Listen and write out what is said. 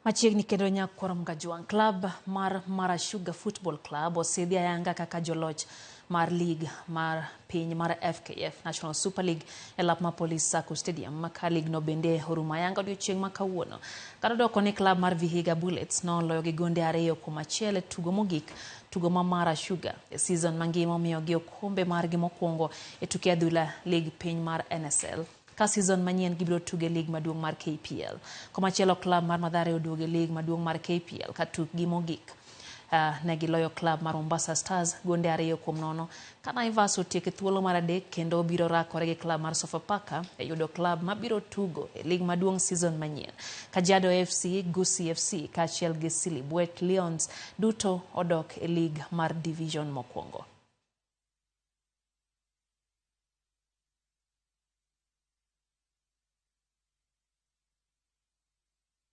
Machiegni kendo nyakwar Mgajwang', klab mar Mara Sugar Football Club osidhi ayanga kaka joloch mar lig mar piny mar FKF National Super League e lap ma Police Sacco Stadium ka ligno bende orumo ayanga odiochieng' ma kawuono. Kata odoko ni klab mar Vihiga Bullets noloyo gi gonde 2-1 e tugo mogik tugo ma Mara Sugar e season mangima omiyogi okombe margi mokwongo e tuke adhula lig piny mar NSL. Ka season manyien gibiro tuge lig maduong' mar KPL. Komachielo klab mar Mathare oduogo e lig maduong' mar KPL ka tukgi mogik ne giloyo klab mar Mombasa Stars gonde 2-0 ka Naivas otieko e thuolo mar 3 kendo biro rakore gi klab mar Sofapaka e yudo klab mabiro tugo e lig maduong' season manyien. Kajiado FC, Gusii FC kaachiel gi Silibwet Lions duto odok e lig mar division mokwongo.